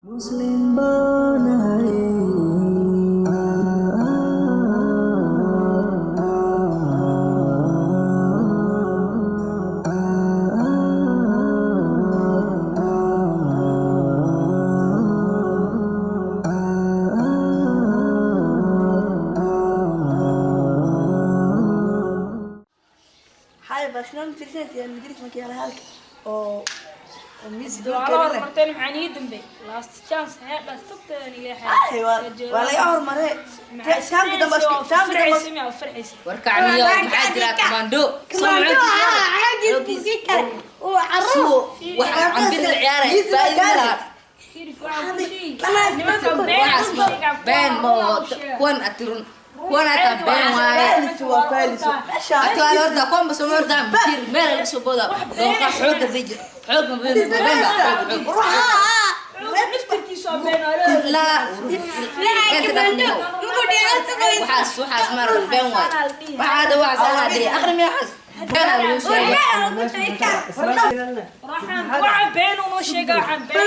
Muslim baan ahay. Xalay Barcelona fiirsanaysa Madrid markii halka oo Messi gool waa la keenay. Hormarteen, maxaa nii dambe last chance heedhaas tubtaan ilaahay. Ay, waa laga hormaray. Saamka dambe, saamka dambe. Farxaysa. Warkacmiyo, maxaa jira? Commando. Commando, xoogiis kale uu carro. Suwo waxa cambir la ciyaaray faa'iido ma laha. Nimanka waxaas been ma oo kuwan atirun kuwan ataa been waaye. Faalis waa faalis. Meesha Atuwaale horta kuwan ba soo horta fiir meel laga soo booda dooqa xooga bay xooga been been baa xoog xoog. Laa. Commando muku dheeraad. Waxaas maarata been waaye. Waxaa hadda waxaas anaa dhihi aqri miya, waxaas beenaa lagu sheegay. Waxaan been unoo sheega, waxaan been.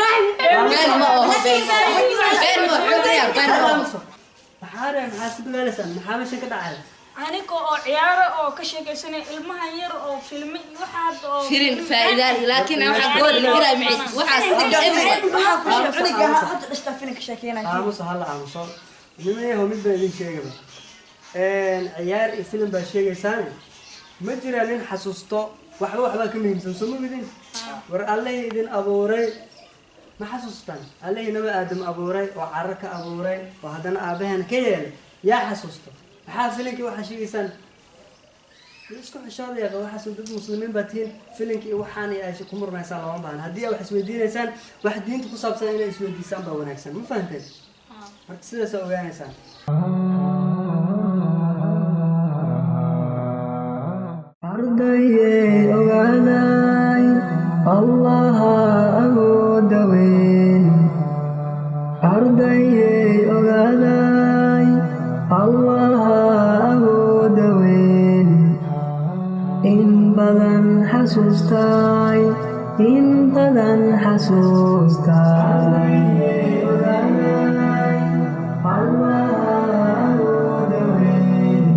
Been ma oho, been ma oho, been ma xoogaya, been ma oho. Maxaa dhacay? Maxaa isku dagaalaysaan? Maxaa meesha ka dhacaya? Aniga oo ciyaaro oo ka sheekaysanay ilmahan yar oo filmi iyo waxaad oo Firin faa'iidaal, laakiin waxa gool la jiraa miciis waxaas everywhere. Waxaa ku sheeg cunuga hadda dhashtaa filimka sheekeynaya. Aamuso, hala aamuso. Nimayahow, mid baan idin sheegaba. Ciyaar iyo filim baa sheegaysaane, ma jiraa nin xasuusto? Waxba waxbaa ka muhiimsan, soo ma idin war Allihii idin abuuray ma xasuustaan? Allihii Nabi Aadam abuuray oo carro ka abuuray oo haddana aabbaheena ka yeelay, yaa xasuusto? Maxaa filinkii waxaa sheegaysaan? Isku xishoodaya. Waxaas dad muslimiin baa tihiin. Filinkii iyo waxaan ay ku murmaysaan looma baahna. Haddii ay wax isweydiinaysaan, wax diinta ku saabsan inay isweydiisaan baa wanaagsan. Ma fahanteen? Marka sidaasaa ogaanaysaan. Ardayey, ogaaday Allaha awooda weyn. Ardayey, ogaaday Allaha awooda weyn. In badan xasuustay, in badan xasuustay. Ogaaday Allaha awooda weyn.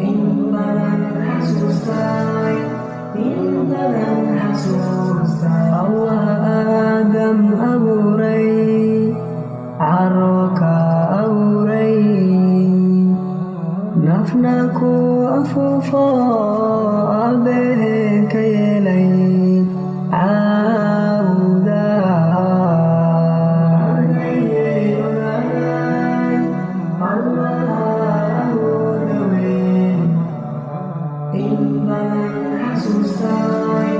In badan xasuustay, in badan xasuustay. Allah Aadam abuuray, caro ka abuuray, nafna ku afuufo, aabbahe ka yeelay caabuda. Ardayey, ogaaday Allah awooda weyn. In badan xasuustay,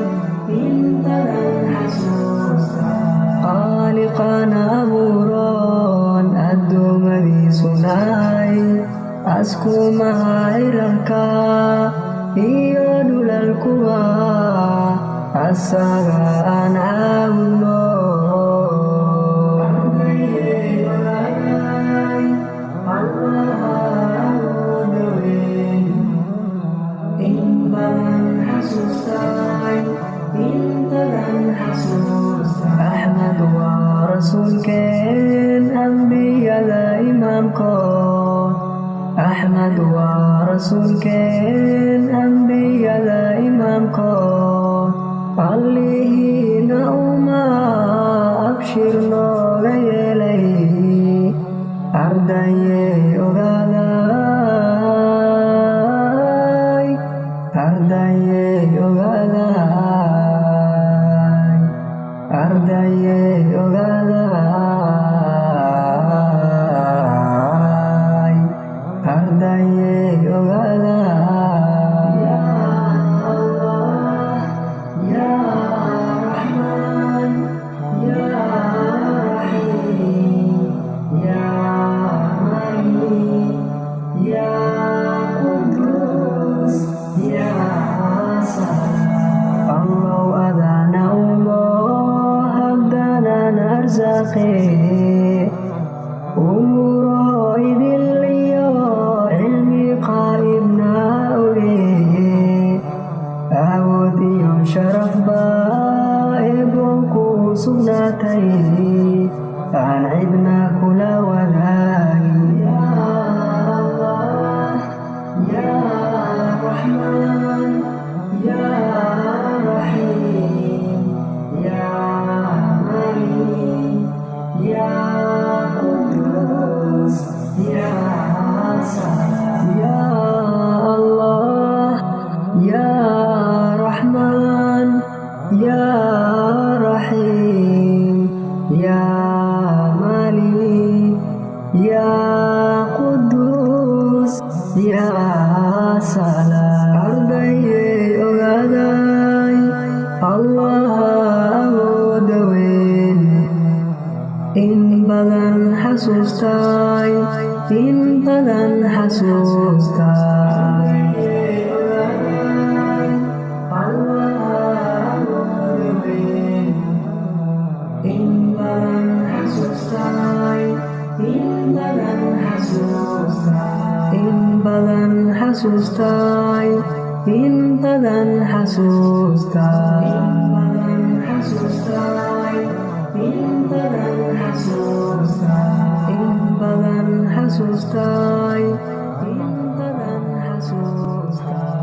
in badan xasuustay. Qaaliqana abuuroon addoommadiisu nahay, askumaha cirarka iyo dhulalkuba asaga aan caabudno. Ardayey, ogaaday Allah awooda weyn. In badan xasuustay, in badan xasuustay. Axmed waa rasuulkeen, ambiyada imaamkood. Axmed waa rasuulkeen, ambiyada imaamkood. Allihiina uma abshir nooga yeelay. Ardayey, ogaaday. Ardayey, ogaaday. Ardayey, ogaaday. Ardayey, ogaaday. Ya Allah, Ya Rahman, Ya Rahim, Ya Malik, Ya Qudus, Ya Salam. Allow adana umo haddanan arsaaqe, umuro idil iyo cilmi qaa'ibna oge, awood iyo sharaf baa Eebbo ku sugnaatay. In badan xasuustay, in badan xasuustay. In badan xasuustay, in badan xasuustay, in badan xasuustay, in badan xasuustay, in badan xasuustay, in badan xasuustay, in badan xasuustay, in badan xasuustay.